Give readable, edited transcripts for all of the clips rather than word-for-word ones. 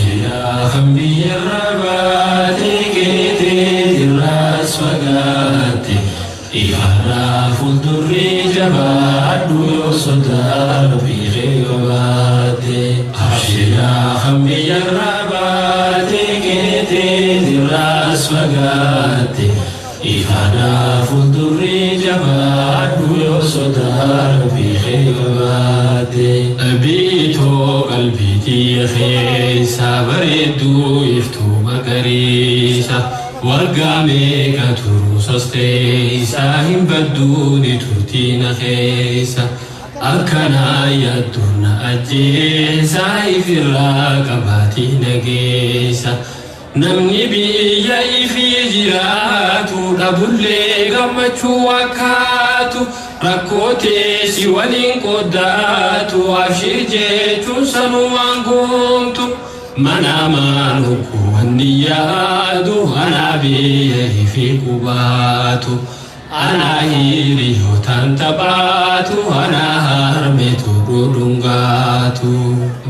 Abshiraa kan biyyarraa baatee keetee irraas fagaatte. Ifaadhaa fuuldurri jabaadhu yoo sodaa Rabbii kee qabaatte. Abshiraa kan biyyarraa baatee keetee irraas fagaatte. Ifaadhaa fuuldurri jabaadhu yoo sodaa Rabbii kee qabaatte. Biitoo qalbii tiyya keessa bareedduu iftuu magariisa. Waggaa meeqa turus as keessa hin badduuni turtiina keessa. Akkanaa yaadduun na ajjeesa ifirraa qabaatii nageessa. Namni biyya ifii jiraatu dhabullee gammachuu wakkaatu rakkoo teessi waliin qooddatu abshir jechuun sanumaan guumtu. Mana maanukku wanni yaadu anaa biyya ifii qubaatu. Anaa hiriyootaan taphaatu anaa harmeetu dhudhungaatu.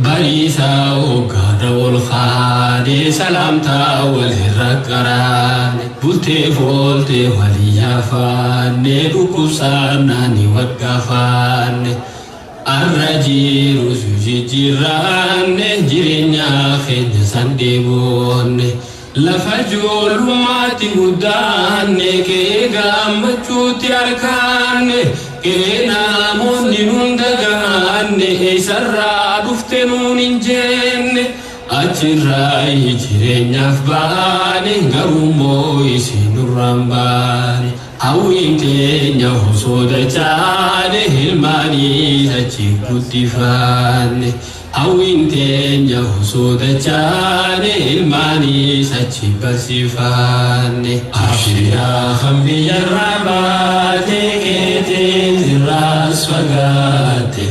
Bariisaa hoggaadha ol kaanee salaamtaa wal irra qaraane. Bultee fooltee walii yaafaanne dhukkubsaannaa ni waggaafaanne. Arra jiru jijjiirraanne jireenya keenya san deeboonne. Lafa ijoollummaatti guddaanne kee gammachuutti harkaanne kee namoonni nun dagaanne eessarraa dhufte nuun hin jenne. Achirraa jireenyaaf baane garuummoo isin nurraan baane. Hawwiin teenya osoo dachaane ilmaanii achi guddifanne. Hawwiin teenya osoo dachaane ilmaanii achi barsiifanne. Abshiraa kan biyyarraa baatee keetee irraas fagaatte.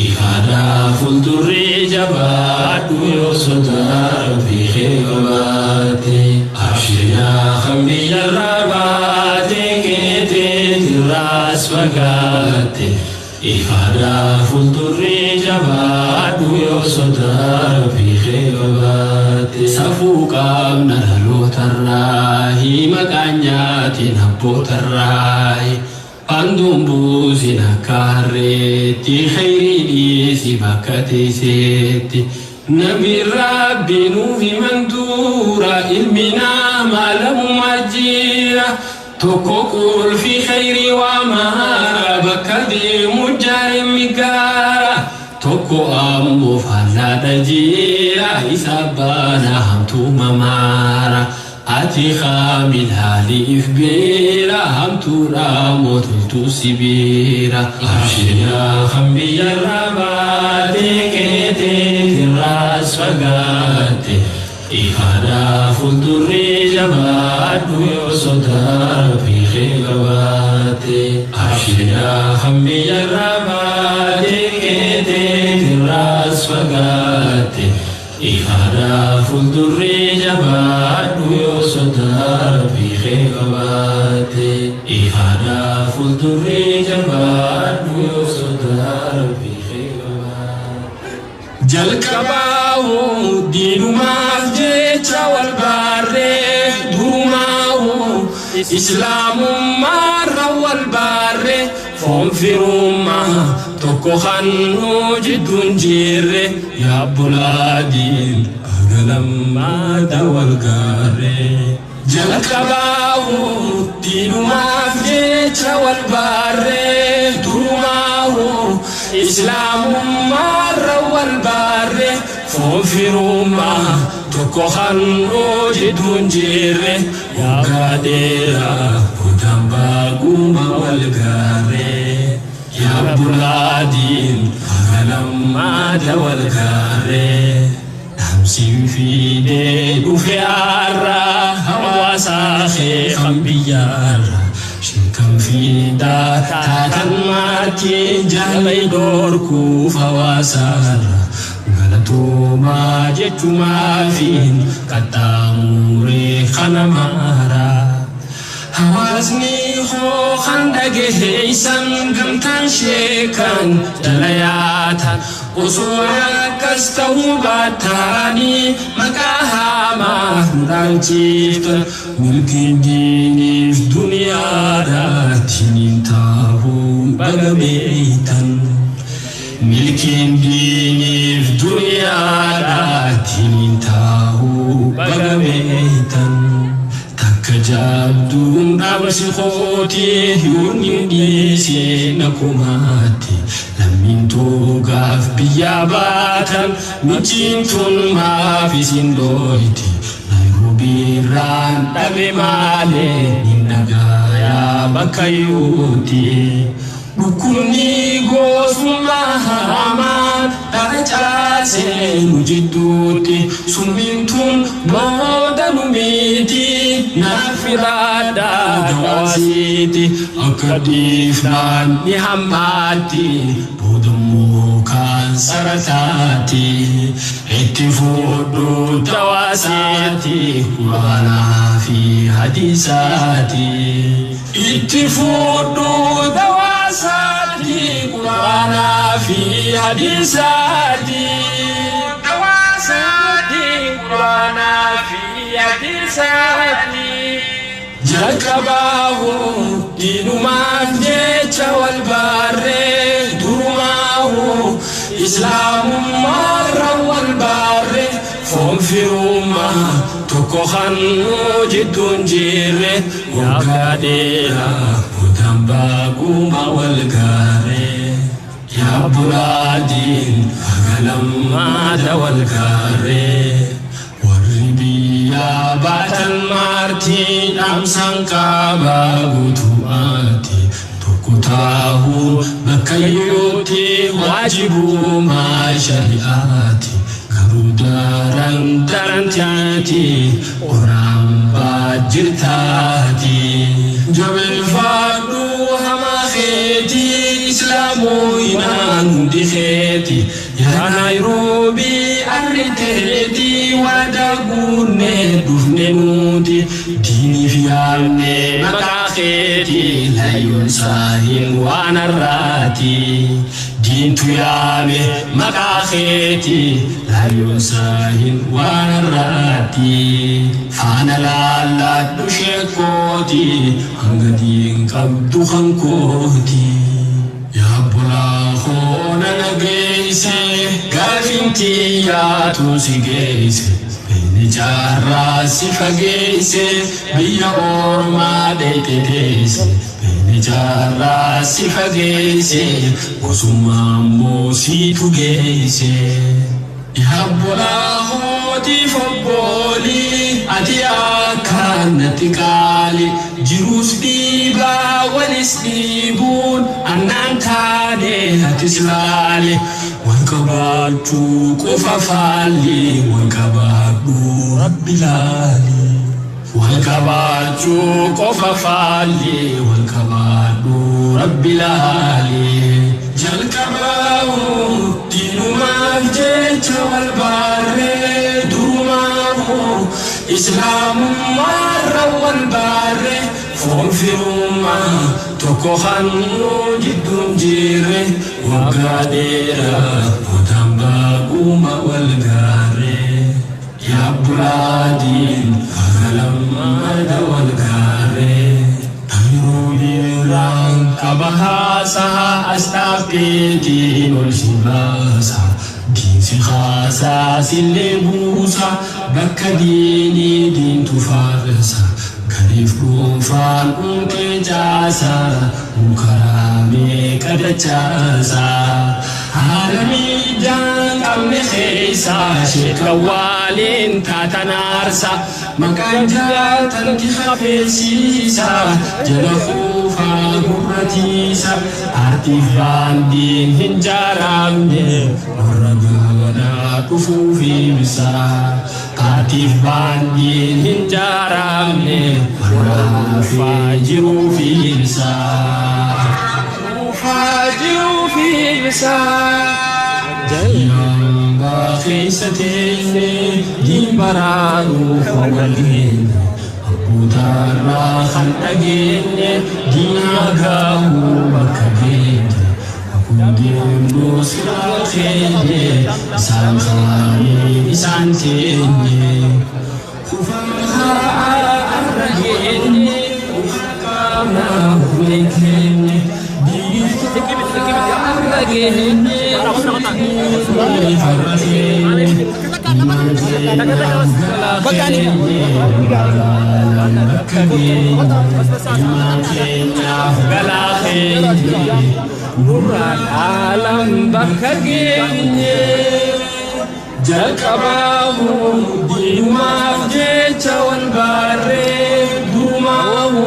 Ifaadhaa fuuldurri jabaadhu yoo sodaa Rabbii kee qabaatte. Abshiraa kan biyyarraa baatee keetee irraas fagaatte. Ifaadhaa fuuldurri jabaadhu yoo sodaa Rabbii kee qabaatte. Safuu qabna dhalootarraa maqaan nyaatiin abbootarraa. Anduun buusin akka harreetti khayrii dhiisi bakka teesseetti. Nabi Rabbi nuuf himan dura ilmi namaa lamumaa jira. Tokko qulfi khayrii waamaara bakka deemu jaareen migaara. Tokko ammoo fallaadha jira isa baana hamtuu mamaara. Ati kaamilaaliif beera hamtuudha mootoltuu sibiira. Abshiraa kan biyyarraa baatee keetee irraas fagaatte. Ifaadhaa fuuldurri jabaadhu yoo sodaa Rabbii kee qabaatte. Abshiraa kan biyyarraa baatee keetee irraas fagaatte. Ifaadhaa fuuldurri jabaadhu yoo sodaa Rabbii kee qabaatte. Ifaadhaa fuuldurri jabaadhu yoo sodaa Rabbii kee qabaatte. Jalqabaahu diinumaaf jecha wal baarree durumaahu islaamummaarra wal baarree foon firummaa tokko kannuu jidduun jirre yaabbolaadiin agalammaada wal gaarree. Jalqabaahu diinumaaf jecha wal baarree durumaahu islaamummaarra wal baarree foon firummaa tokko kannuu jidduun jirre waggaa dheeraa boodaan baaguma wal gaarree. Yaabbolaadiin agalammaada wal gaarree. Dhaamsiin fiidee dhufe har'a hawaasaa kee kan biyyaarra. Sheekan fiidaa taatan maatii jaalai dhorkuuf hawaasaarra. Galatoomaa jechumaafiin qaxxaamuree kana maara. Hawaasni hoo kan dhageessan gamtaan sheekan jala yaatan. Osoo akkas ta'uu baataanii maqaa hamaa nu dhaalchiftan. Milkiin diiniif duniyaadhaatiin hin taa'uu baga beeytan. Milkiin diiniif duniyaadhaatiin hin taa'uu baga beeytan. Takka jabduun dhaamsi kooti yoon hin dhiisee na kumaatti. Lammiin toogaaf biyyaa baatan michiin tun maaf isin dhooyti. Naayiroobiirraan dhabe maalee hin dhagaayaa bakka yuuti. Dhukkubni gosummaa hamaan dhala caasee nu jidduutti. Summiin tun booda nu miti naaf filaadhaa dawaasiiti. Akka dhiifnaan ni hammaatti boodammoo kaansara taati. Itti fuudhu dawaasaati quraanaa fi hadiisaati. Itti fuudhu dawaasaati quraanaa fi hadiisaati. Dawaasaati quraanaa fi hadiisaati. Jalqabaahu diinumaaf jecha wal baarree durumaahu islaamummaarra wal baarree foon firummaa tokko kan jidduun jirre waggaa dheeraa boodaan baaguma wal gaarree. Yaa bulaadiin hagalammaata wal gaarree. Warri biyyaa baatan maartii dhaamsaan qaabaa guutummaatti. Tokko taa'uun bakka iyyuutti waajibumaa shari'aati. Garuu daran daran taati qoraan baajjirtaati. Jabeeffadhu hamaa keetii islaamoyinaan hundi keeti. Yaa Naayiroobii arriteetii waadaa guunnee dhufne nuti. Diiniif yaamne maqaa keetii layyoon saahin waan har'aati. Diintu yaame maqaa keetii layyoon saahin waan har'aati. Faana laalladhu sheekkooti hanga diin qabdu kan kooti. Yaa bulaa koona nageesse gaafiin xiyyaatu si geesse. Beeni jaarraa si fageesse biyya ormaa dheete teesse. Beeni jaarraa si fageesse gosummaa immoo siitu geesse. Yaa bulaa hootiif obboolii ati akkaan natti qaali. Jiruus dhiibaa walis dhiibuun annaan taane atis laale. Wal qabaachuu qofa faalli wal qabaadhu rabbi laali. Wal qabaachuu qofa faalli wal qabaadhu rabbi laali. Jalqabaahu diinumaaf jecha wal baarree durumaahu islaamummaarra wal baarree foon firummaa tokko kan jidduun jirre waggaa dheeraa boodaan baaguma wal gaarree. Yaa bulaadiin hagalammaada wal gaarree. Naayiroobiirraan qaba haasaa as dhaabbeetiin ol si baasa. Diinsi haasaa sillee buusa bakka diinii diintu faarsa. Gariif dhuunfaan uumtee jaasa mukaraa qadachaasa. Haala miidhaan qabne keessa sheeka waaliin taatan aarsa. Maqaan jaatanti hafeessiisa jala kuufaa gurratiisa. Aartiif baandiin hin jaaramne warra gaanaa dhufuuf ibsa. Aartiif baandiin hin jaaramne warra dhufaa jiruuf ibsa. Dhufaa jiruuf ibsa. Jalambaa keessa teenye diin baraaruuf waliin. Abbootarraa kan dhageenye diina gaahuu bakka geenye. Deemnu siraa keenye isaan taa'ee isaan teenye. Kufaa arra geenye qaamna humna keenya. Arra geenye har'a teenye. Bakka geenye ilmaan keenyaaf galaa keenye. Nurraan aalam bakka geenye. Jalqabaahu diinumaaf jecha wal baarree durumaahu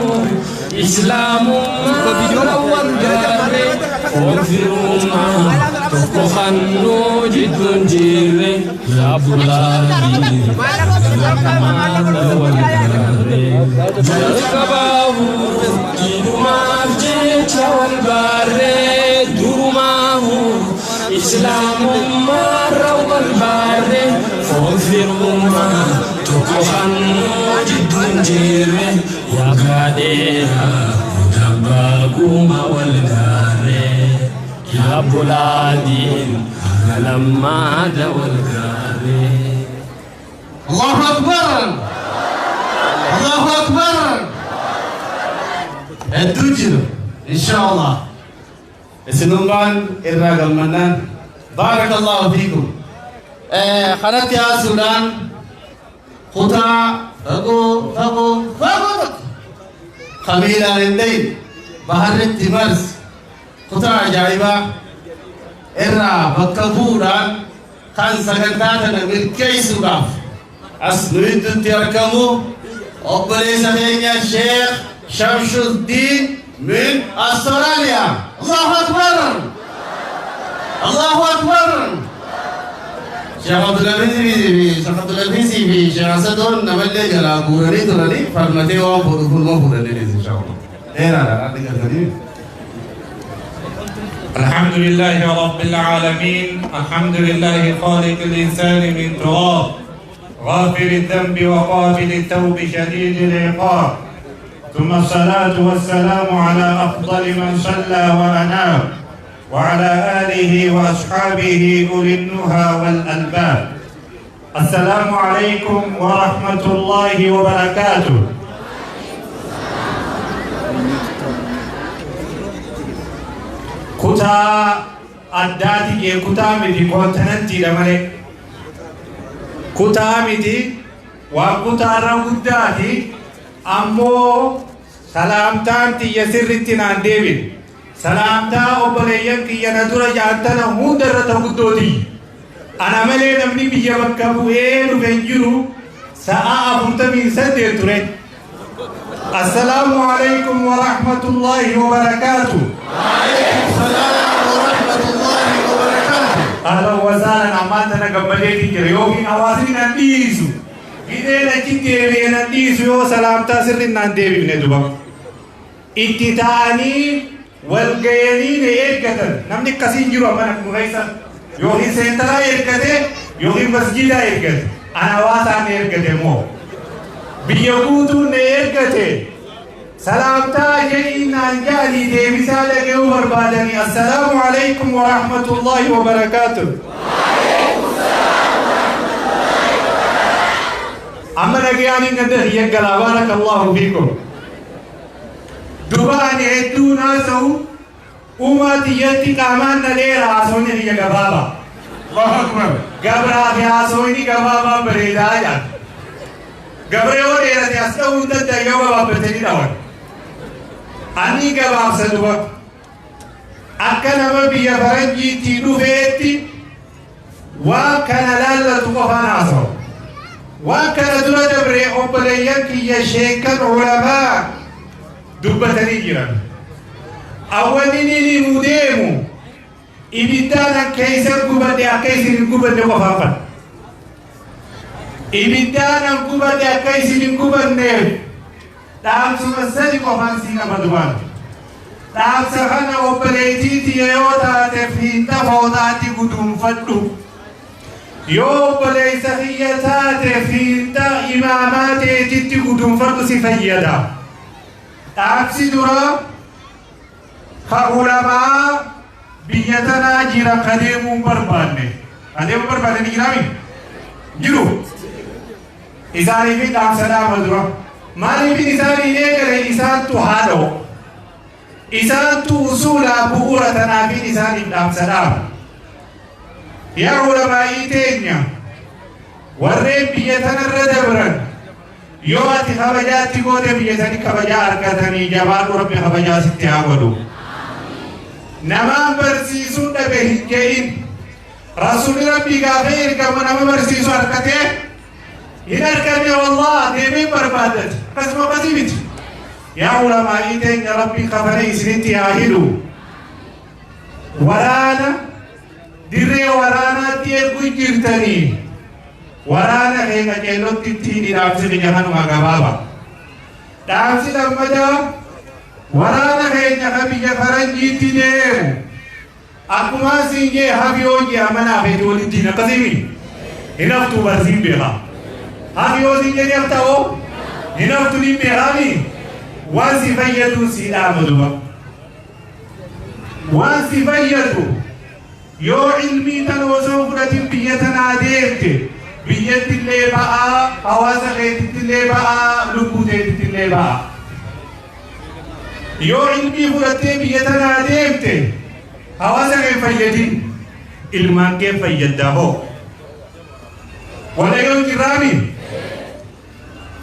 islaamummaa wal gaarree foonfirummaa tokko fannoo jidduun jirre yaabulaatii wal gaarree. Jalqabaahu diinumaaf jecha wal baarree durumaahu islaamummaa wal baarree foonfirummaa tokko fannoo jidduun jirre waggaa dheeraa dabbaaquma wal gaarree yaabbolaadiin haga lammaada wal gaarree. Allahu Akbar! Allahu Akbar! Hedduu jiru, inshallah. Isinummaan irraa gammannaan baarakallahu fiikum. Kanatti haasuudhaan kutaa fagoo fagoo fagoo tokko kamiilaan hin dhayin baharritti mars kutaa ajaa'ibaa irraa bakka bu'uudhaan kan sagantaa kana milkeessuudhaaf as nu gidduutti argamu obboleessa keenya Sheekh Shamshuddin min Australia. Allahu Akbar! Allahu Akbar! Sheekh Abdulaziz fi Sheekh Abdulaziz fi Sheekh Asadoon namallee jalaa guuranii turanii falmatee waan fuudhu fulma fuudhanii inshallah. Dheeraadha addi galtanii. الحمد لله رب العالمين، الحمد لله خالق الإنسان من تراب، غافر الذنب وقابل التوب شديد العقاب، ثم الصلاة والسلام على أفضل من صلى وأناب، وعلى آله وأصحابه أولي النهى والألباب. السلام عليكم ورحمة الله وبركاته. Kutaa addaati kee kutaa miti koontinantiidha malee. Kutaa miti waan kutaarra guddaati ammoo salaamtaan tiyya sirritti naan deebine. Salaamtaa obboleeyyan kiyya na dura jaantana hundarra ta guddooti. Ana malee namni biyya bakka bu'ee dhufe hin jiru sa'a 48 ture. Assalaamu alaikum wa rahmatullahi wa barakaatuh. Ahlan wa sahlan ammaan tana gammadeetiin jira yookiin hawaasni nan dhiisu. Gideen achi deebi'e nan dhiisu yoo salaamtaa sirri naan deebifne duba. Itti ta'anii wal ga'anii na eeggatan namni akkasiin jiru amma nu keessa yookiin seentaraa eeggate yookiin masjiidaa eeggate. Ana hawaasaan na eeggate moo biyya guutuun na eeggate. Salaamtaa jedhii naan jaalii deebisaa dhaga'uu barbaadanii assalaamu alaikum wa rahmatullahi wa barakaatuh. Amma dhagayaan hin ganda hiyya galaa baarakallahu fiikum. Duba ani hedduun haasa'u uumaa tiyyatti qaamaan na dheera haasawni kiyya gabaabaa. Allahu Akbar! Gabraa fi haasawni gabaabaa bareedaa jedha. Gabra yoo dheerate as dha'uu hin danda'an yoo gabaabbatanii dhawan. Ani gabaabsa duba. Akka nama biyya faranjiitti dhufeetti waan kana laallatu qofaan haasawu. Waan kana dura dabree obboleeyyan kiyya sheekan ulamaa dubbatanii jiran. Awwalli inni nu deemu ibiddaan akka isa gubadhe akka isin hin gubanne qofaan fadha. Ibiddaan an gubadhe akka isin hin gubanneef dhaamsuma sadi qofaan sii qaba dubaan. Dhaamsa kana obboleettii tiyya yoo taate fiinxa fooxaatti guduunfadhu. Yoo obboleessa kiyya taate fiinxa imaamaa teetitti guduunfadhu si fayyada. Dhaamsi dura ka ulamaa Biyya tanaa jira ka deemuu hin barbaanne. Ka deemuu barbaanne ni jiraami? Jiru. Isaaniifin dhaamsa dhaama dura. Maaliifin isaaniin eegale? Isaantu haadhoo. Isaantu usuulaa bu'uura tanaafin isaaniif dhaamsa dhaama. Yaa ulamaa'ii teenya, warreen biyya tanarra dabran, yoo ati kabajaatti goote biyya sani kabajaa argatanii. Jabaadhu, Rabbi kabajaa sitti haa godhu. Namaan barsiisuu dhabe hin je'in. Rasuulli Rabbii gaafa ergamu nama barsiisu argatee hin arganne. Wallah, deemee barbaadate. Akkasuma akkasii miti. Yaa ulamaa'ii teenya, Rabbi kafana isinitti haa hidhu. Waraana dirree waraanaatti ergu jirtanii, waraana kee qaceellotti ittiin dhaamsi kiyya kanuma gabaaba. Dhaamsi lammataa, waraana keenya ka biyya faranjiitti deemu, akkuma siin jee hafiyoo jee manaa feeti walittiin akkasii hin haftuu barsiin beeka. Hafiyoo siin jee ni haftaa hoo hin haftu ni beekaami. Waan si fayyadu si dhaama duba. Waan si fayyadu, yoo ilmii tan osoo fudhatin biyya tanaa deemte, biyyatti illee ba'aa, hawaasa keetitti illee ba'aa, lubbuu teetitti illee ba'aa. Yoo ilmii fudhattee biyya tanaa deemte, hawaasa kee fayyadin, ilmaan kee fayyaddaa hoo. Walayyoo jirraami.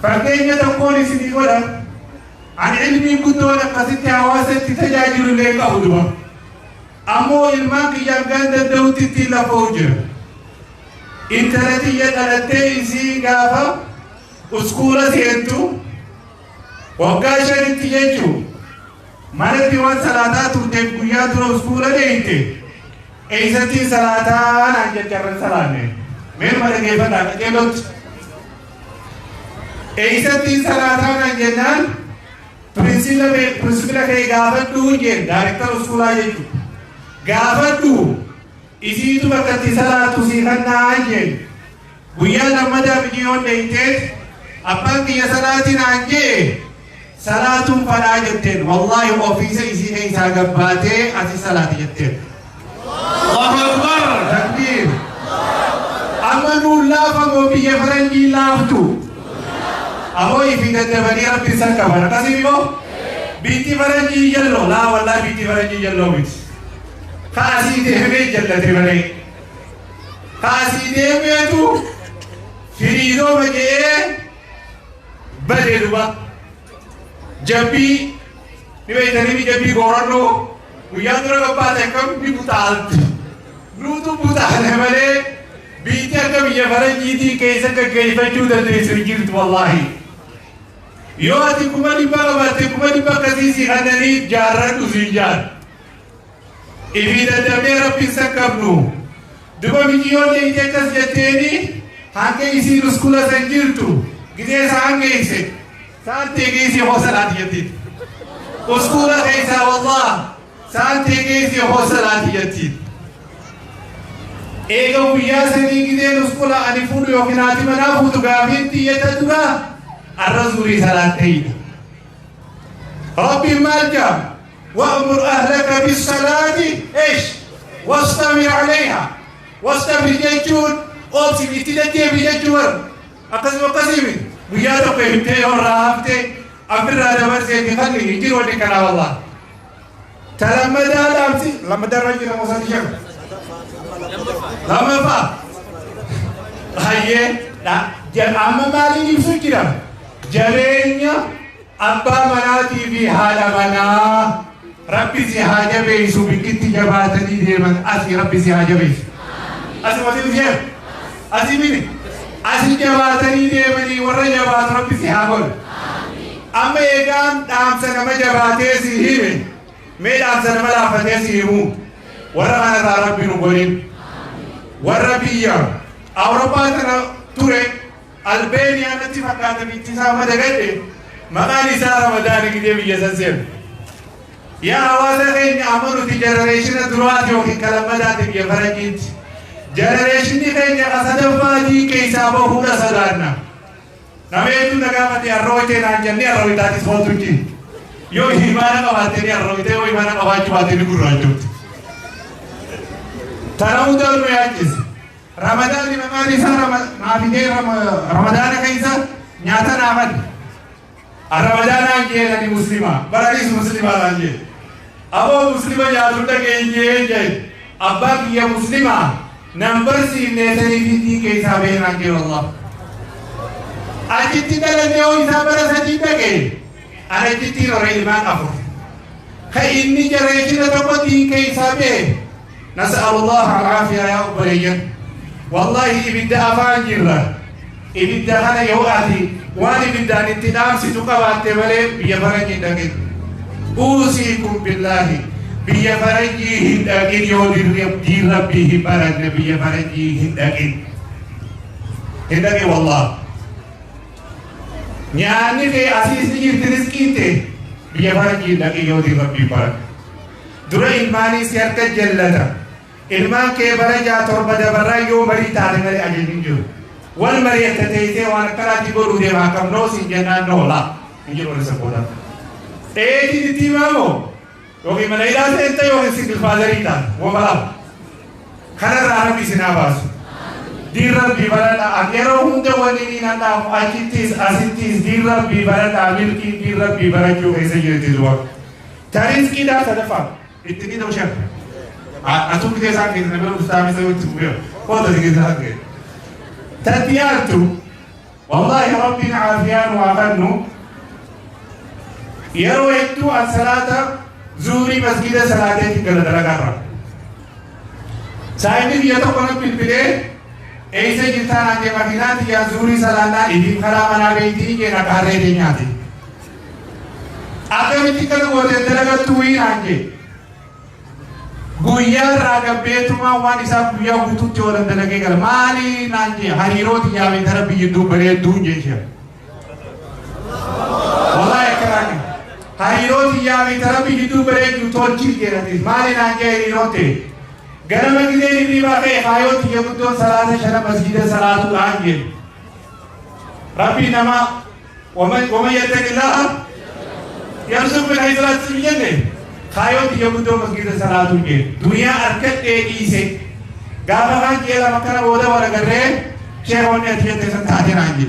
Fakkeenya tokkoon isinii godha. Ani ilmii guddoon akkasitti hawaasa itti tajaajilu illee qabu duba. Ammoo ilmaan kiyyaan gaan danda'utti ittiin lafa'u jira. Intala tiyya dhalattee isii gaafa uskuula seentu waggaa 5tti jechuu, manatti waan salaataa turteef, guyyaa dura uskuula deeyte eeysattiin salaataa naan jecharran salaanne. Meenuma dhageeffadhaa qaceellotti. Eeysattiin salaataa naan jennaan, principal kee gaafadhuu jeen, director uskuulaa jechuudha. Gaafadhu, isiitu bakka itti salaatu sii kannaa jeen. Guyyaa lammataa biyyoon deeyteet, abbaan kiyya salaatii naan jee, salaatuun fadhaa jetteen. Wallaahi, ofiisa isii keessaa gabbaatee ati salaati jetteen. Allahu Akbar. Takbiir. Amma nuun laafamoo biyya faranjii laaftu? Ammoo ifi daddabanii Rabbi isaan qaban. Akkasii immoo biyyi faranjii jalloo laa, wallaahi, biyyi faranjii jalloo miti. Ka asii deemee jallate malee. Ka asii deemeetu firiidoo jedhee bade duba. Jabbii ni beektanii, jabbii goorannoo guyyaa dura gabbaate akkam ni butaalti. Nuutu butaale malee biyyi akka biyya faranjiitii keessa gaggeeffachuu dandeessu hin jirtu, wallaahi. Yoo ati 100,000 qabaatte, 100,000 akkasii si kannanii jaarradhu siin jaar. Ifii dadhabnee Rabbiin saqqabnu. Duba biyyoon deemtee akkas jetteeni, hanga isiin uskula san jirtu gizee isaan geesse saan teegeessi hoo salaati jettiin. Uskuula keessaa, wallah, saan teegeessi hoo salaati jettiin. Eega guyyaa sanii gizeen uskula ani fuudhu yookiin haati manaa fuutu, gaafiin xiyyata dura arra zuurii salaattayidha. Rabbiin maal jaa? وأمر أهلك بالصلاة إيش؟ واصطبر عليها. واصطبر jechuun obsi, itti deddeebi jechuun. Akkasuma akkasii guyyaa tokko himtee horraa haftee afirraa dabarseeti kalli hin jiru wanni kanaa, wallah. Ta lammadaa dhaamsi lammadaa irra jira moosaan shan. Lammaffaa. Hayyee, amma maaliin ibsu jira? Jabeenya abbaa manaatii fi haadha manaa Rabbi si haa jabeessu, bikkitti jabaatanii deeman asii Rabbi si haa jabeessu. Asii wasii ishee asii mini asii jabaatanii deemanii, warra jabaatu Rabbi si haa godhu. Amma eegaan dhaamsa nama jabaatee si hime, mee dhaamsa nama laaffatee si himu. Warra kanarraa Rabbi nu godhin. Warra biyya Awurooppaa tana ture, Albeeniyaa natti fakkaata, biyyi isaa madagadhe, maqaan isaa Ramadaani gidee biyya san seenu. Yaa hawaasa keenya, amma nuti generation duraati yookiin kalammadaati biyya faranjiitti. Generationni keenya ka sadaffaatii keessaa bahuudha sodaanna. Nama hedduu na gaafate, arrooytee naan jennee, arrooytaatis hootu jiru. Yoo imaana qabaatte ni arrooytee, yoo imaana qabaachuu baatte ni gurraachofte. Tana hunda nu yaachise. Ramadaanni maqaan isaa naafidee Ramadaana keessa nyaata naafadhe. Ramadaanaan jee ani muslima. Baranis muslimaadhaan jee. Aboo muslima nyaatu dhageenyee jee. Abbaa kiyya muslima nan barsiifne sanii fi keessaa beeknaan jee wallah. Achitti dhalanne yoo isaa bara 3 dhagee. Ana achitti roree ilmaan 4. Ka inni jareeshina tokko diin keessaa bee. نسأل الله العافية يا أبريا. والله إبدا أفان جرا. إبدا هنا يواتي. وان إبدا نتنام ستقبات تبلي بيا فرنجي دقين. أوصيكم بالله بيا فرنجي هندقين يودي دين ربي برد بيا فرنجي هندقين. هندقين والله. يعني في أسيس نجيب ترسكينته بيا فرنجي هندقين يودي ربي برد. درا إلماني سيرك جلدا. إلمان كي برجع تربة برا يوم مري تعلم الأجل نجو. والمري تتيتي وانا كلا تقولوا دي ما كم نوسي جنا نولا. نجيب ولا سبودا. إيه دي دي مامو. يوكي من إلى سنت يوكي سيد الفادريتا. وملا. خنا رانا بيسنا باس. دير ربي برا أكيرو هم دواني نانا أكيتيس أسيتيس دير ربي برا أمير كي دير ربي برا جو ऐसे ये दिलवा. تاريخ की दास दफा इतनी तो शेफ أتوقع كده ساكت أنا بقول مستعمل سوي تسويه خذ كده ساكت تديارته والله ربنا عافيان وعفنه يروي تو الصلاة زوري مسجد صلاة كلا درجة سايني يتقون في البلاد ऐसे जितना के महीना या ज़ूरी सलाना इधी खरा मना गई थी कि नकारे नहीं आती आगे भी तिकल बोलते अंदर तू ही आके गुया राग बेतुमा वानी साहब गुया गुतु चोर अंदर लगे कर माली नांजे हरीरो दिया इधर भी युद्ध बड़े दूंजे छे वाला एक कराने हरीरो दिया इधर भी युद्ध बड़े तोची के रहती माली नांजे हरीरो थे गरम के लिए बातें हायो दिया गुतो सलात शरा मस्जिद सलात आंगे रब्बी नमा वमन वमन यतकिल्लाह يرزق من حيث لا تحتسب خايوت يبدو مسجد صلاة के दुनिया हरकत एक से गावा खान केला मकरा बोदा वाला कर रहे शेरों ने अच्छे से थाते नांगे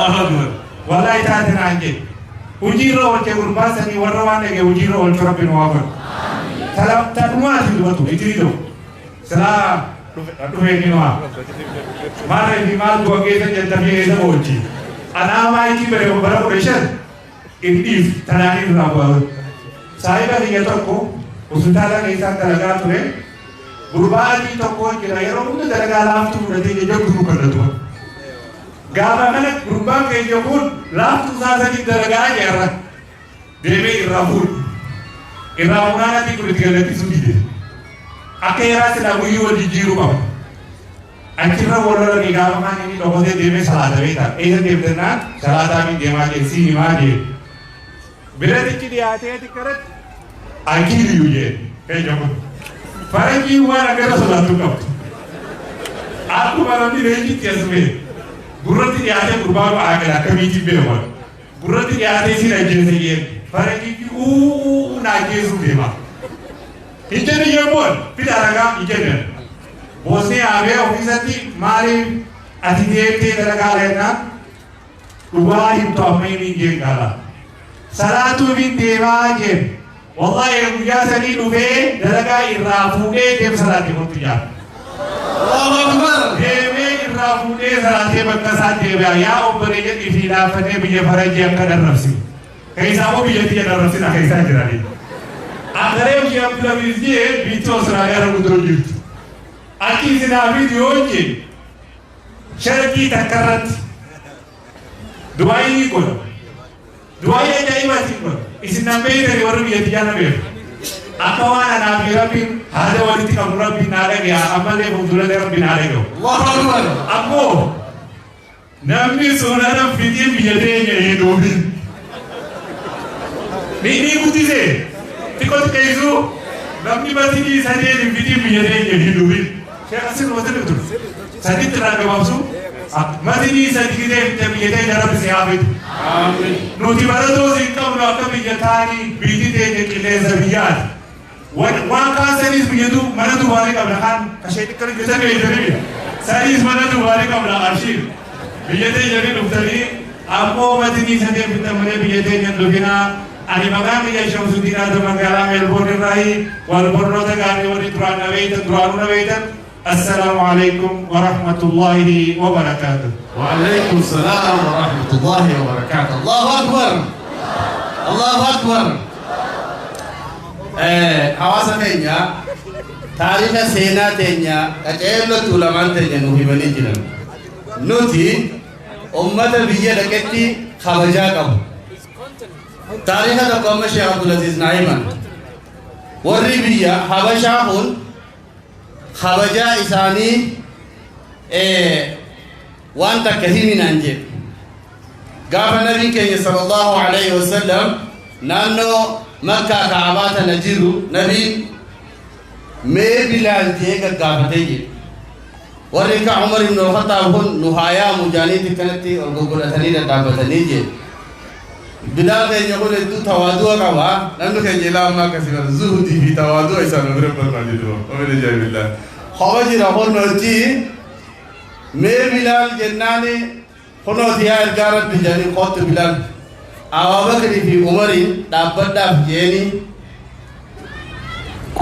अल्लाह अकबर वाला थाते नांगे उजीरो के गुरबा सनी वर्रवाने के उजीरो और चरबिन वाफर सलाम तनुआ सिलवतु इतनी दो सलाम दुहे निवा मारे बीमार को के से जनता के ऐसा बोलची अनामाई बरे बड़ा प्रेशर इनडीफ तनानी राबा साहिबा ये तो को उसताला के साथ लगा तुरे गुरबाजी तो को कि यरो मुंद दरगा लाफ तू रते जे जग गुरु कर दो गावा मन गुरबा के जो कुन लाफ तू सासा की दरगा यार देवे राहुल इराउना दी कुल गलती सुनी दे अकेरा से ना हुई वो जीरो बाबा अचिरा बोलर की गावा माने नी लोगों से देवे सलाह देवे था ऐसे देवते ना सलाह दामी देवा के सी निवाजे बिरद की दियाते हैं करत आखिर यूजे है जो फरंगी हुआ अगर सलाह तो कब आपको मालूम नहीं कि कैसे गुर्रत दियाते गुरबार आ गया कभी जी बेवर गुर्रत दियाते सी रजे से ये फरंगी की ऊ ना के सुदेवा इधर ये बोल फिर आएगा इधर बोसने आवे ऑफिसर थी मारे अतिदेव थे दरगाह लेना उबाही तो हमें नहीं ये गाला सलातु बिन देवाजे والله يا سني لوفي दरगाह इराफुके देव सलाते को तुझा अल्लाहु अकबर देवे इराफुके सलाते बक्का देव या ऊपर ये इफिला फते भी ये फरज कदर नफसी कैसा वो भी ये दिया नफसी ना कैसा जराली अगरे ये अब्दुल अजीज ये बीचों सराया रुद्र युद्ध أكيد فيديو جي شركي تكررت دعائي يقول دعائي دائما تقول إذا نبي ربي يتجانا بيه أكوانا نبي ربي هذا ولدي كم ربي نارك يا أمله فضل ربي نارك الله أكبر أكو نبي سونا فيديو بيدين يدوبي ني بوديزه تقول كيزو نبي باتيني سادي فيديو بيدين يدوبي شيخ حسين وزن بدر سديت راجع بابسو ما تيجي سديت تبي يدي رب سيابد آمين نوتي بردو زينكم راكب يتاني بيتي تيجي كله زبيات Waan kaan saniis biyyatu mana duwwaalee qabna kaan kashee xiqqaa hojjetan beektanii saniis mana duwwaalee qabna arshiir biyya teenya ni dhuftanii ammoo matinii sadee bitan malee biyya teenya dhufinaa. Ani maqaan kiyya Shamsuddin Adam magaalaa Meelboorn irraayi wal barnoota gaarii warri duraan na beeytan duraanuu na beeytan. Assalaamu alaikum wa rahmatullahi wa barakaatuh. وعليكم السلام ورحمة الله وبركاته. الله أكبر، الله أكبر. Hawaasa keenya, taariika seenaa teenya qaceellootti ulamaan teenya nu himanii jiran. Nuti ummata biyya dhaqetti kabajaa qabu. Taariika tokko amma Sheekh Abdulaziz naa himan. Warri biyya Habashaa kun kabajaa isaanii waan takka himinaan jedhe. Gaafa nabiin keenya sallallahu alaihi wasallam naannoo Makkaa Kaabaa tana jiru, nabiin mee Bilaal jee gaggaafatee jedhe. Warri akka Umar ibn al-Khattab kun nu haa yaamu jaaniitti kanatti ol goggodhatanii dhadhaabbatanii jedhe. Bilaal keenya kun hedduu tawaadu'a qaba. Namni keenya ilaa ammaa akkasii bara zuhudii fi tawaadu'a isaan bira barbaade dura. Omina jaabillah. Kopha jira kun hojii mee Bilaal jennaani, kunooti yaa ergaa Rabbi jedhanii, kootu Bilaal. Abubakrii fi Umariin dhaabbadhaaf jeeni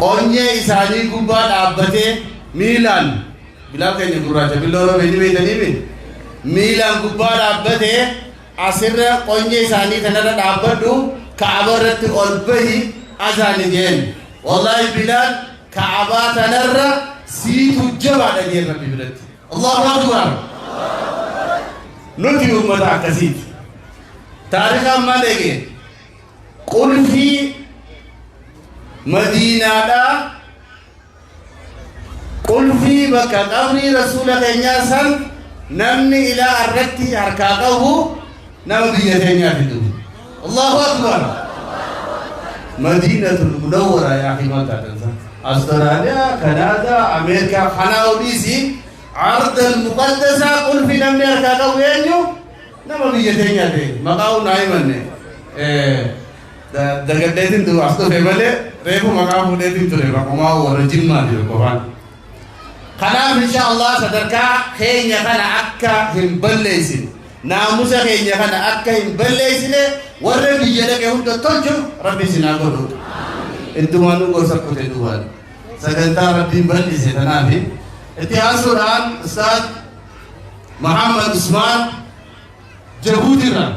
qonyee isaanii gubbaa dhaabbatee miilaan. Bilaal keenya gurraacha billoo roobee ni beektanii mi? Miilaan gubbaa dhaabbatee asirra qonyee isaanii kanarra dhaabbadhu, Kaaba irratti ol bahi azaani jeen. Wallaahi Bilaal Kaabaa tanarra siitu jabaadha jeen Rabbi biratti. Allahu akbar. Nuti uummata akkasiiti. Taarika ammaa dhege qulfii Madiinaadhaa, qulfii bakka qabrii rasuula keenyaa san namni ilaa irratti harkaa qabu nama biyya teenyaa fidu. Allahu akbar. Madiinatul Munawwara yaa akhi, maal taatan san? Austraaliyaa, Kanaadaa, Ameerikaa kanaa oliisi ardal muqaddasaa qulfii namni harkaa qabu eenyu? Nama biyya teenyaa ta'e. Maqaa naa himanne. Dagaddeetiin tu as dhufe malee reefu maqaa fuudheetiin ture, maqumaa warra Jimmaa jiru qofaan. Kanaaf insha Allah sadarkaa keenya kana akka hin balleessine, naamusa keenya kana akka hin balleessine, warra biyya dhaqe hunda tolchu Rabbi isin haa godhu. Ittumaanuu gorsa kute duwwaan. Sagantaa Rabbiin bal'ise tanaaf itti aansuudhaan Ustaad Muhammad Usmaan Jabuutirraa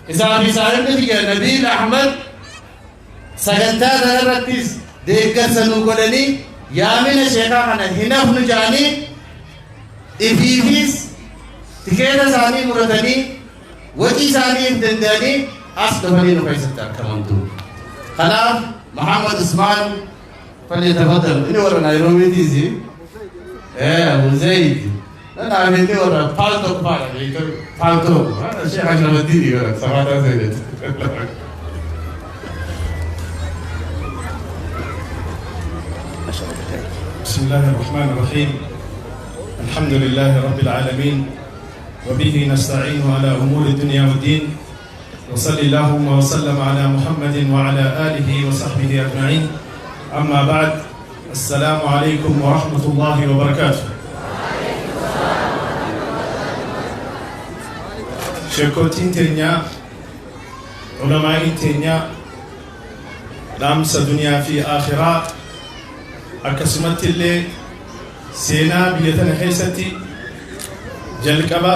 isaa fi saahibni kiyya Nabiil Ahmad sagantaa kanarrattis deeggarsa nu godhanii, yaamina sheekaa kana hin hafnu jedhanii ifiifis tikeeta isaanii muratanii, wacii isaanii hin danda'anii as dhufanii nu keessatti argamantu. Kanaaf Muhammad Usmaan falyatafaddal. Inni warra Naayiroobiitiisi. Abu Zaid. Nan inni warra Paltalk faadha beektu, Paltalk. Sheekh Ashrafaddiini warra sabaataa seenet. بسم الله الرحمن الرحيم. الحمد لله رب العالمين، وبه نستعين على أمور الدنيا والدين، وصلى اللهم وسلم على محمد وعلى آله وصحبه أجمعين. أما بعد، السلام عليكم ورحمة الله وبركاته. Sheekotiin teenya, ulamaa'iin teenya dhaamsa duniyaa fi akhiraa, akkasumatti illee seenaa biyya tana keessatti jalqaba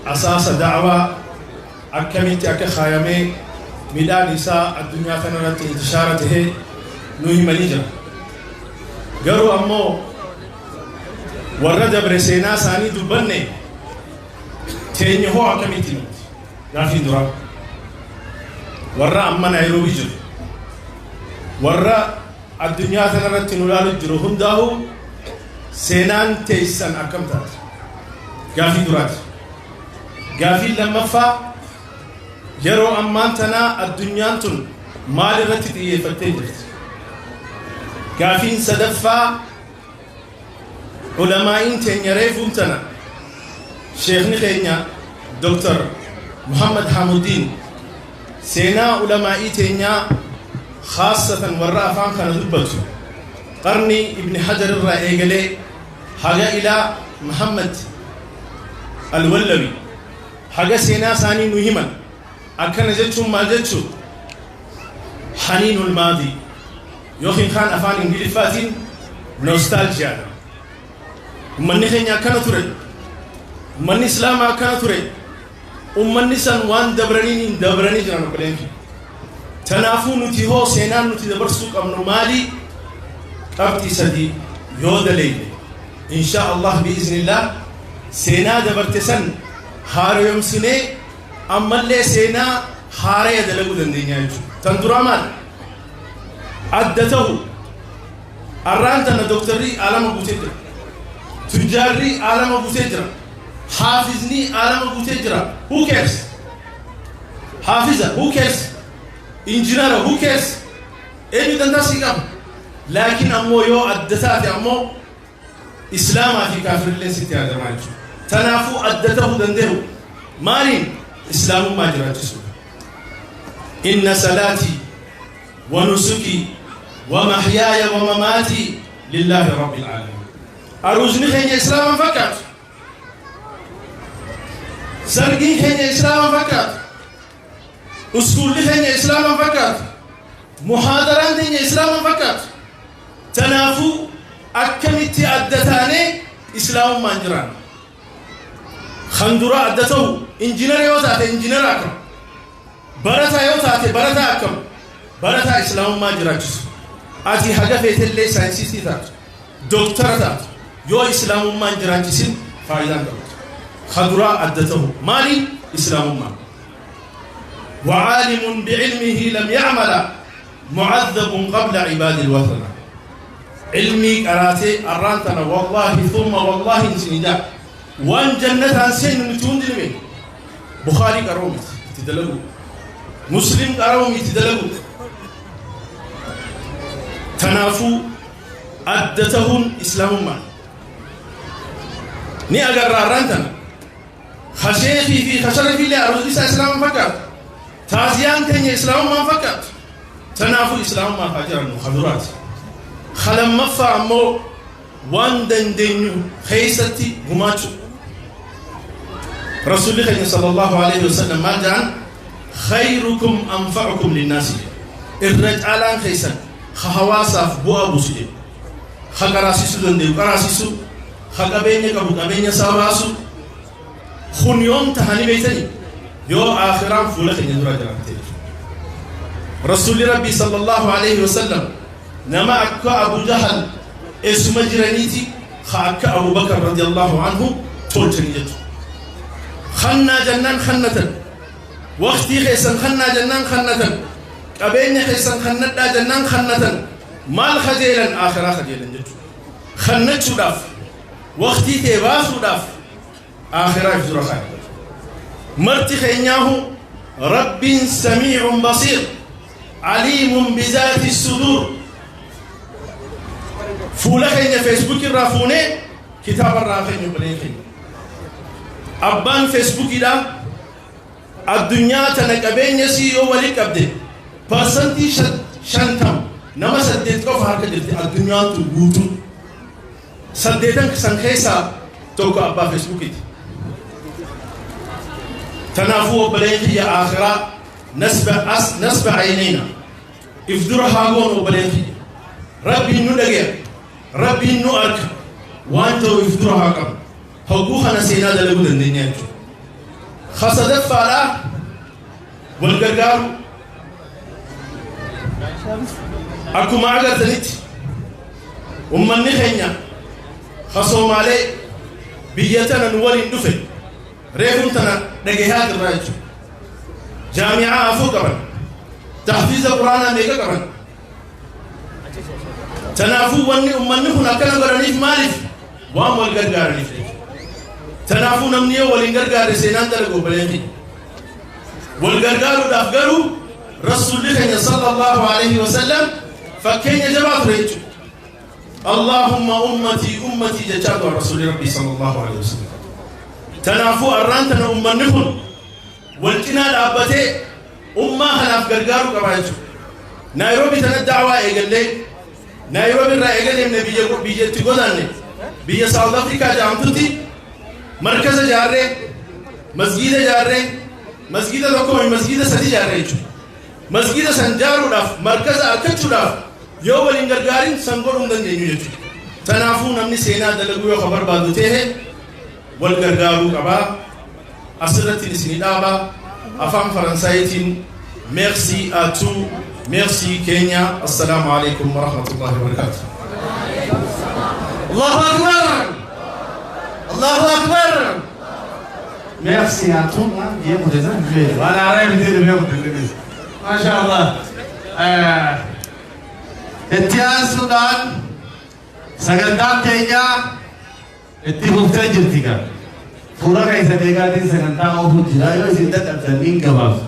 asaasa da'waa akkamitti akka kaayamee midhaan isaa addunyaa kana irratti intishaara tahee nu himanii jira. Garuu ammoo warra dabre seenaa isaanii dubbanne, teenya hoo akkamitti nuti? Gaafii duraa. Warra amma Naayiroobii jiru, warra addunyaa kana irratti nu ilaalu jiru hundaahu, seenaan teessan akkam taate? Gaafii duraati. Gaafii lammaffaa, yeroo ammaan tanaa addunyaan tun maal irratti xiyyeeffattee jirti? Gaafiin sadaffaa, ulamaa'iin teenya reefuun tana sheekni keenya Dr. Muhammad Hamuddin seenaa ulamaa'ii teenyaa Khaasatan warra afaan kana dubbatu qarni Ibni Hajar irraa eegalee haga ilaa Muhammad Alwallawi haga seenaa isaanii nu himan. Akkana jechuun maal jechuu? Haniinul maadii yookiin kaan afaan Ingiliffaatiin nostalgiaadha. Ummanni keenya akkana ture, ummanni Islaamaa akkana ture, ummanni san waan dabraniin dabranii jiran, obboleen. Tanaafuu nuti hoo seenaan nuti dabarsuu qabnu maali? Qabxii sadii yoo daleeyne, insha Allah biiznillah, seenaa dabarte san haaroyomsinee ammallee seenaa haaraya dalaguu dandeenya jechuudha. Tan duraa maal? Adda ta'u. Arraan tana dooktarri alama guutee jira, tujjaarri alama guutee jira, haafizni alama guutee jira. Who cares haafiza? Who cares injinara? Who cares? Eenyu dantaa sii qaba? Laakiin ammoo yoo adda taate ammoo Islaamaa fi kaafirillee sitti yaadamaa jechuudha. Tanaafuu adda ta'uu danda'u maaliin? Islaamummaa jiraachisuu. Inna salaatii wa nusukii wa mahyaaya wa mamaatii lillaahi rabbil aalamiin. Aruuzni keenya Islaaman fakkaatu, sargiin keenya Islaaman fakkaatu, uskuulli keenya Islaaman fakkaatu, muhaadaraan keenya Islaaman fakkaatu. Tanaafuu akkamitti adda taanee Islaamummaan jiraan? Kan dura adda ta'u, injinara yoo taate injinara akkam, barataa yoo taate barataa akkam, barataa Islaamummaa jiraachisu. Ati haga feetellee saayinsistii taatu, dooktara taatu, yoo Islaamummaan jiraachisin faayidaan qabdu. Kan duraa adda ta'u maali? Islaamummaa. وعالم بعلمه لم يعمل معذب قبل عباد الوثن. علمي قراتي أرانتنا، والله ثم والله سنجا وان جنة سين نتون دلمي بخاري قرومت تدلقوا، مسلم قرومي تدلقوا. تنافو أدتهن إسلام ما ni agarra. Arraantana khasheefii fi khasharafii illee aruuzi isaa Islaaman fakkaatu, taaziyaan keenya Islaamummaan fakkaatu. Tanaafuu Islaamummaa haa jirannu. Kaduraati kalammaffaa ammoo waan dandeenyu keeysatti gumaachuu. Rasuulli keenya sallallahu alaihi wasallam maal jedhan? Khayrukum anfa'ukum linnaasi. Irra caalaan keessan ka hawaasaaf bu'aa buusu jedhe. Ka qaraasisuu danda'u qaraasisu, ka qabeenya qabu qabeenya isaa baasu. Kun yoom tahanii beeytanii? Yoo aakhiraan fuula keenya dura jiraate. Rasuulli Rabbii sallallahu alaihi wasallam nama akka Abu Jahal eessuma jiraniiti ka akka Abu Bakar radiyallahu anhu tolchanii jechuudha. Kannaa jennaan kannatan, waqtii keessan kannaa jennaan kannatan, qabeenya keessan kannadhaa jennaan kannatan. Maal kajeelan? Aakhiraa kajeelan jechuudha. Kannachuudhaaf, waqtii tee baasuudhaaf aakhiraa if dura kaa'e. Marti keenyaahu Rabbiin samiicun basiir aliimun bizaati suduur. Fuula keenya Facebook irraa fuunee kitaaba irraa keenya oboleen keenya. Abbaan Facebookiidha addunyaa tana qabeenya sii yoo walii qabde 50% nama 8 qofa harka jirti addunyaatu guutuu. Saddeetan san keessaa tokko abbaa Facebookiiti. Tanaafuu obboleen kiyya, aakhiraa nasba as nasba aynayna if dura haa goonu. Obboleen kiyya, Rabbiin nu dhageera, Rabbiin nu arka waan ta'u if dura haa qabnu. Hogguu kana seenaa dalaguu dandeenya jechuudha. Kasadaffaadhaa wal gargaaru. Akkuma agartanitti ummanni keenya ka Soomaalee biyya tana nu waliin dhufe reefuun tana dhagahaa jirra jechuudha. Jaami'aa afur qaban, tahfiiza Quraanaa meeqa qaban. Tanaafuu wanni ummanni kun akkana godhaniif maaliif? Waan wal gargaaraniif jechuudha. Tanaafuu namni yoo waliin gargaare seenaan dalagu, obboleen keenya. Wal gargaaruudhaaf garuu Rasuulli keenya sallallahu alaihi wasallam fakkeenya jabaa ture jechuudha. Allahumma ummatii ummatii jechaa ture Rasuulli Rabbii sallallahu alaihi wasallam. Tanaafuu arraan tana ummanni kun wal cinaa dhaabbatee ummaa kanaaf gargaaruu qaba jechuudha. Naayiroobii tana da'waa eegallee, Naayiroobii irraa eegalee biyya biyyatti godaanne, biyya Saawud Afrikaa jedhamtutti markaza jaarree, masgiida jaarree, masgiida tokko, masgiida sadi jaarree jechuudha. Masgiida san jaaruudhaaf, markaza argachuudhaaf yoo waliin gargaarin san godhuu hin dandeenyu jechuudha. Kanaafuu namni seenaa dalaguu yoo ka barbaadu ta'e wal gargaaruu qabaa. Asirratti isinii dhaabaa. Afaan Faransaayitiin merci à tous, merci Kenya. Assalaamu alaikum wa rahmatullahi wa barakatuh. الله أكبر، الله أكبر. Merci à tout le monde. Bien écouté ça. Voilà, arrête de bien écouter. ما شاء الله. Itti aansuudhaan sagantaan keenya itti fuftee jirti gaa. Fuula keessa deegaatiin sagantaa oofuu jira. Yoo isin dadhabdan niin gabaabsa.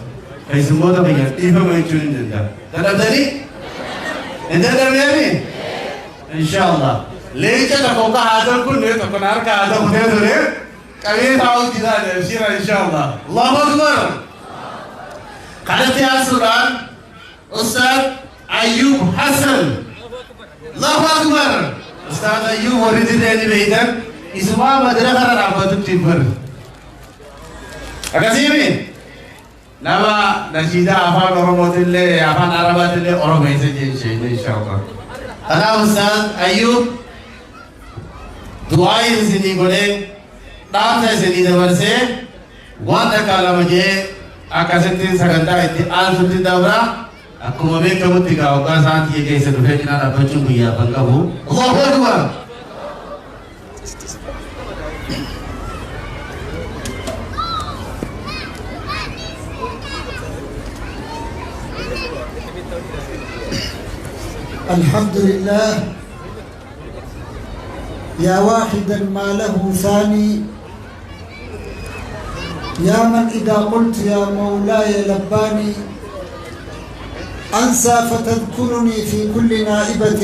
Keessummoota biyya dhiifama jechuun hin danda'amu. Dadhabdanii? Hin dadhabneemi? Inshallah. Leenca tokko ka haatan kun tokko na harka haatan kutee ture. Qabee taa'uu jira shira inshallah. Allahu Akbar. Kanatti aansuudhaan Ustaad Ayyub Hassan. Allahu Akbar. Ustaad Ayyub warri didee beeytan isumaa madraka irra dhaabbatutti bar. Akkasiimi nama nashiidaa afaan Oromootillee afaan Arabaatillee Oromeessa jechuudha inshallah. Kanaaf Ustaad Ayyub du'aa isinii godhee, dhaamsa isinii dabarsee, waan takka lama jee akkasitti sagantaa itti aansutti dabra. Akkuma beekamutti gaa waggaa sa'aatii keessa dhufee cinaa dhaabbachuun guyyaa kan qabu. Allahu Akbar. الحمد لله يا واحدا ما له ثاني، يا من إذا قلت يا مولاي لباني، أنسى فتذكرني في كل نائبة،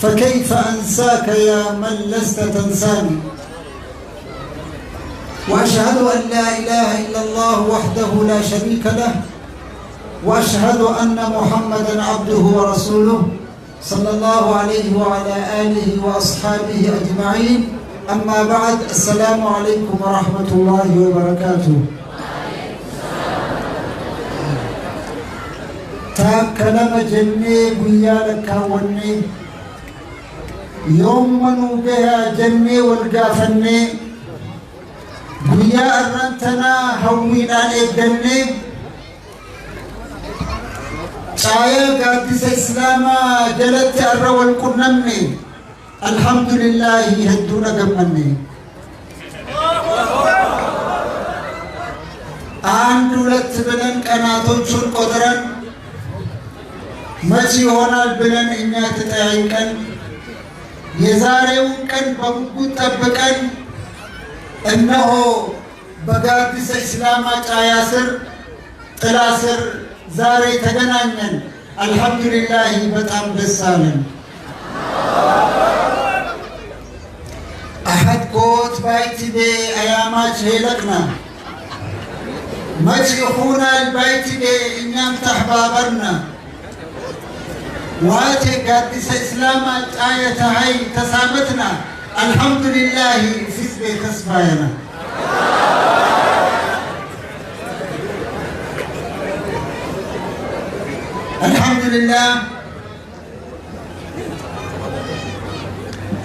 فكيف أنساك يا من لست تنساني؟ وأشهد أن لا إله إلا الله وحده لا شريك له، وأشهد أن محمدا عبده ورسوله صلى الله عليه وعلى آله وأصحابه أجمعين. أما بعد، السلام عليكم ورحمة الله وبركاته. Takka lama jennee guyyaa lakkaawwannee, yoomma nuu gahaa jennee wal gaafannee, guyyaa arran tanaa hawwiidhaan eeggannee, caayaa gaaddisa islaamaa jalatti arra wal qunnamne. Alhamdulillaahi, hedduudha gammanne. አንድ ሁለት ብለን ቀናቶቹን ቆጥረን፣ መች ይሆናል ብለን እኛ ተጠያይቀን፣ የዛሬውን ቀን በጉጉት ጠብቀን፣ እነሆ በጋዲሰ ኢስላማ ጫያ ስር፣ ጥላ ስር ዛሬ ተገናኘን። አልሐምዱሊላህ፣ በጣም ደስ አለን። አሐድ ኮት ባይቲቤ አያማች ሄለቅና መች ይኹናል ባይቲቤ እኛም ተሕባበርና ዋቴ ጋዲሰ እስላማ ጫየ ተሀይ ተሳመትና። አልሐምዱሊላህ፣ ፊዝቤ ተስፋየና። አልሐምዱሊላህ፣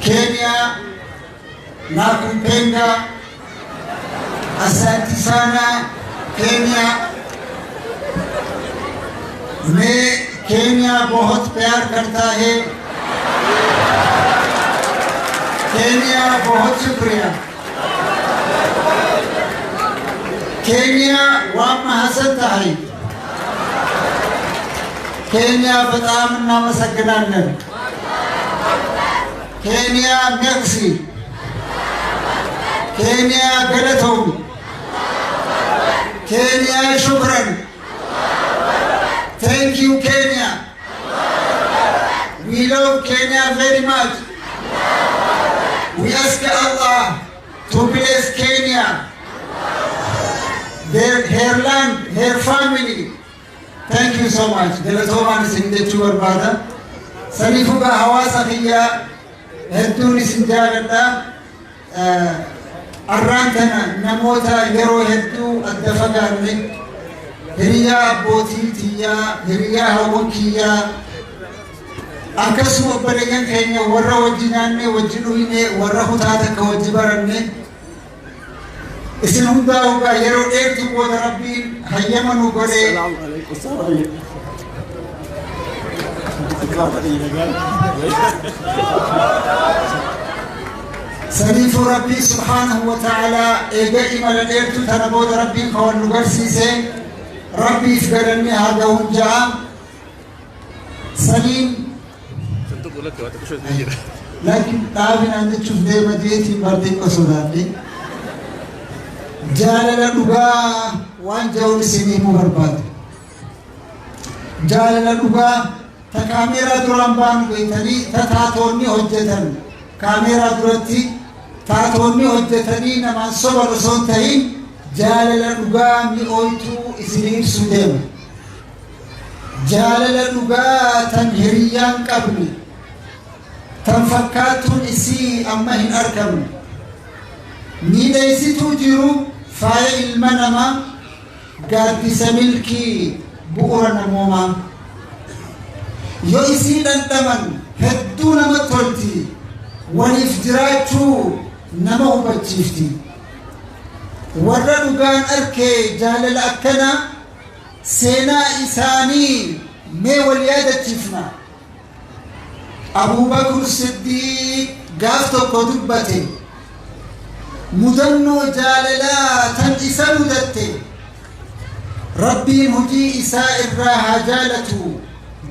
ኬንያ nakupenda, asante sana ኬንያ። मैं केन्या बहुत प्यार करता है। केन्या, बहुत शुक्रिया ኬንያ። Waa mahadsantahay ኬንያ፣ በጣም እናመሰግናለን። ኬንያ merci። ኬንያ galatoomi። ኬንያ شكرا። Thank you ኬንያ። We love Kenya very much. We ask Allah to bless Kenya, their, her land, her family. Thank you so much. Galatoomaan isin jechuu barbaada. Saniifuu gaa hawaasa kiyyaa, hedduun isin jaaladha. Arraan tana namoota yeroo hedduu adda fagaanne, hiriyaa abbootii tiyyaa, hiriyaa hawwan kiyyaa, akkasuma obboleeyyan keenya warra wajji nyaanne, wajji dhuyne, warra kutaa takka wajji baranne, isin hundaa hoggaa yeroo dheertuu booda Rabbiin hayyama nu godhee saniifuu Rabbii subhaanahu wa ta'aalaa eega imala dheertuu tana booda Rabbiin kan wal nu garsiise, Rabbiif galanni haa gahuun ja'a. Saniin laakiin dhaabinaan jechuuf deema jeetiin barxiqqo sodaadhe. Jaalala dhugaa waan ja'uun isinii himuu barbaade. Jaalala dhugaa ta kaameeraa duraan baanu beektanii, ta taatoonni hojjetan, kaameeraa duratti taatoonni hojjetanii namaan soban osoo hin ta'in, jaalala dhugaa mi'ooytuu isinii ibsuu deema. Jaalala dhugaa tan hiriyyaan qabne, tan fakkaattuun isii amma hin argamne. Miidheessituu jiru, faaya ilma namaa, gaaddisa milkii, bu'ura namoomaa. Yoo isii dhandhaman hedduu nama tolti, waliif jiraachuu nama hubachiifti. Warra dhugaan arkee jaalala akkanaa, seenaa isaanii mee wal yaadachiifna. Abuubakr Siddiiq gaaf tokko dubbate mudannoo jaalalaa tan isa mudatte. Rabbiin hojii isaa irraa haa jaalatu,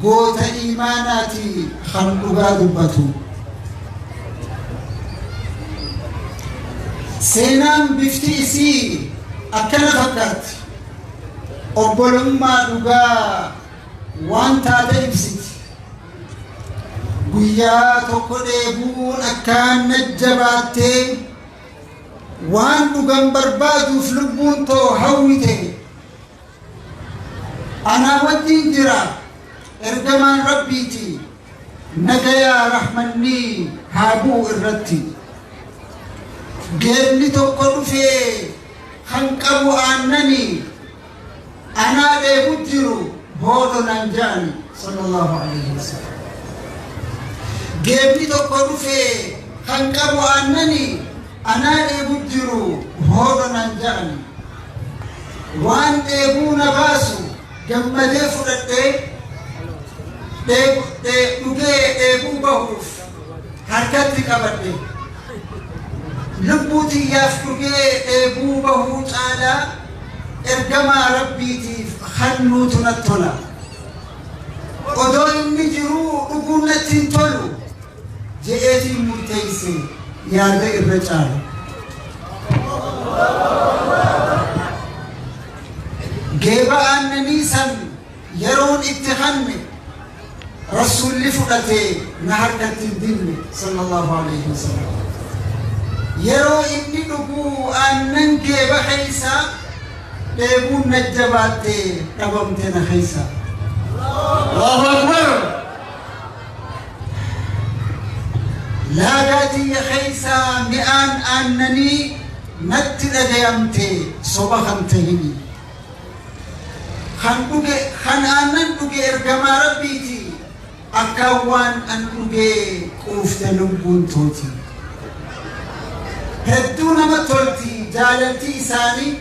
goota iimaanaati kan dhugaa dubbatu. Seenaan bifti isii akkana fakkaatti. Obbolummaa dhugaa waan taate ibsiti. Guyyaa tokko dheebuun akkaan najjabaattee, waan dhugan barbaaduuf lubbuun too hawwite. Anaa wajjin jira ergamaan Rabbiiti, nagayaa rahmannii haa bu'u irratti. Geebni tokko dhufee kan qabu aannanii, anaa dheebu jiru hoodho naan ja'ani, sallallahu alaihi wasallam. Geebni tokko dhufee kan qabu aannanii, anaa dheebu jiru hoodho naan ja'ani. Waan dheebuu na baasu gammadee fudhadhee, dhugee dheebuu bahuuf harkatti qabadhe. Lubbuu tiyyaaf dhugee dheebuu bahuu caalaa ergamaa Rabbiitiif hannuutu natti tola. Odoo inni jiruu dhuguun natti hin tolu je'eetiin murteeyse yaada irra caala. Geeba aannanii san yeroon itti hanne, Rasuulli fudhate na harkatti hin dinne, sallallahu alaihi wasallam. Yeroo inni dhuguu aannan geeba keessa, dheebuun na jabaatte dhabamte na keessa. Allahu Akbar. Laagaa tiyya keessa mi'aan aannanii natti dhagayamte, soba kan tahini. Kan dhuge, kan aannan dhuge ergamaa Rabbiiti, akkaan waan an dhugee quufte lubbuun tooti. Hedduu nama tolti jaalalti isaanii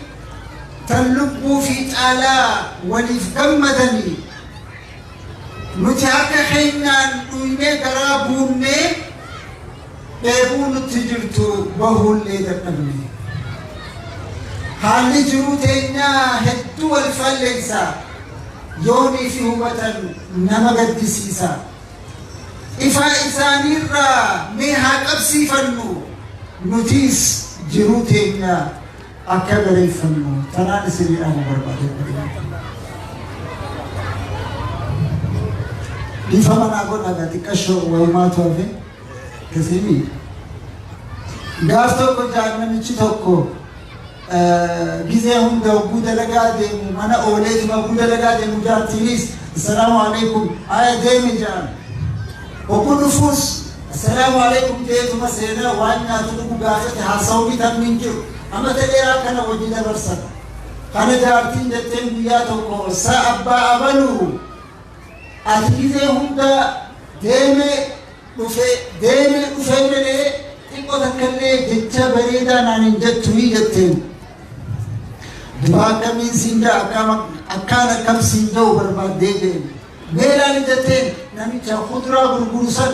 tan lubbuu fi caalaa waliif gammadanii. Nuti harka keenyaan dhuynee garaa buunnee, dheebuu nutti jirtu bahuullee dadhabne. Haalli jiruu teenyaa hedduu wal faalleessa, yoonii fi hubatan nama gaddisiisa. Ifaa isaaniirraa mee haa qabsiifannu, nutiis jiruu teenya akka bareeffannu. Tanaan isinii dhaamu barbaade. Dhiifama naa godhaa, xiqqashoo wayumaatu hafe kasiimi. Gaaf tokko namichi tokko Gizee hunda hogguu dalagaa deemu mana ooleetuma hogguu dalagaa deemu jaartiinis assalaamu alaikum aya deemi jedhan. Hogguu dhufuus assalaamu alaikum jeetuma seenaa waan nyaatu dhugu gaafate haasawuu bitamni hin jiru. Amata dheeraa kana wajji dabarsan. Kana jaartiin jetteen guyyaa tokko sa abbaa abaluu ati gizee hunda deeme dhufe deeme dhufee malee xiqqoo takkallee jecha bareedaa naan hin jettu jetteen. Duba akkamiin siin ja'a akkaan akkam siin ja'u barbaaddee jeen. Meelaan jetteen namicha kuduraa gurguru san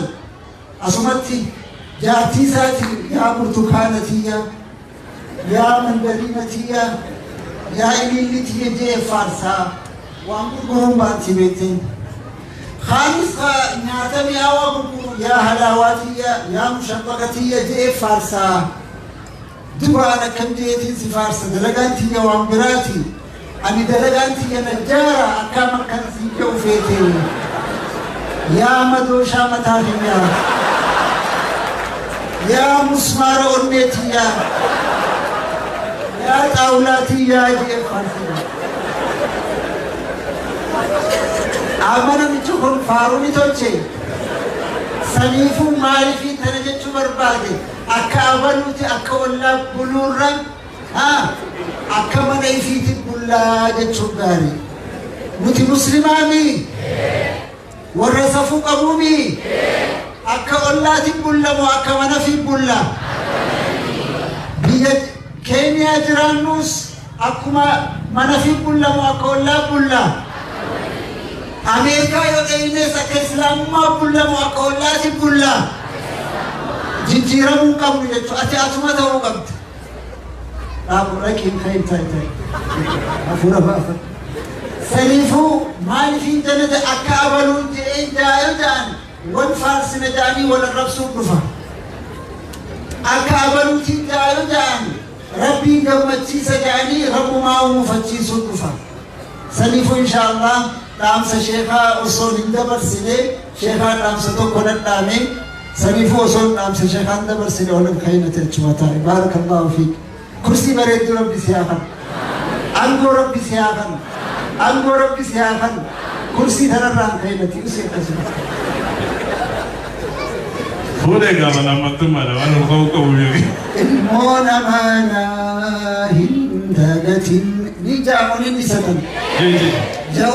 asumatti jaartii isaatiin yaa burtukaana tiyya yaa mandariina tiyya yaa ililli tiyya jee faarsaa waan gurguruun baanti beekteen. Kaanis nyaata mi'aawaa gurguru yaa halaawaa tiyya yaa mushabbaka tiyya jee faarsaa. Duraan akkam jeetiin si faarsa dalagaan tiyya waan biraati. Ani dalagaan tiyya najjaara akkam akkan siin jedhu feete. Yaa madooshaa mataa kiyya. Yaa musmaara onnee tiyya. Yaa xaawulaa tiyyaa jee faarsa. Amma namichi kun faaruu ni tolche. Saniifuu maaliifii tana jechuu barbaade akka abaluuti akka ollaa buluurra akka mana ifiitti bullaa jechuun gaarii. Nuti muslimaami warra safuu qabuumi akka ollaatti bullamoo akka mana fi bulla. Biyya Keeniyaa jiraannus akkuma mana fi bullamoo akka ollaa bulla. Ameerikaa yoo dhayines akka islaamummaa bullamoo akka ollaatti bulla. Jijjiiramuu qabnu jechuudha. Ati atuma ta'uu qabda. Dhaabu raqiin kan ta'e hafuura baafadhu. Saniifuu maaliifin jannata akka abaluun jedheen jaayoo ja'an wal faarsina ja'anii wal arrabsuuf dhufa. Akka abaluutiin jaayoo ja'an rabbiin gammachiisa ja'anii rabbumaa umufachiisuuf dhufa. Saniifuu inshaallah dhaamsa sheekaa osoo hin dabarsine sheekaa dhaamsa tokko dhadhaame saniifuu osoo dhaamsa sheekaan dabarsine ol kainate achuma taa'e. Baarakallahu fiik. Kursii bareedduu rabbi si haa kennu. Aangoo rabbi si haa kennu. Aangoo rabbi si haa kennu. Kursii tanarraan kainati usee akkasuma. Fuudhee gaafa lammattummaadha waan ol ka'uu qabu beeku. Ilmoo namaa hin dagatin ni jaamuun inni satan. Jeeji.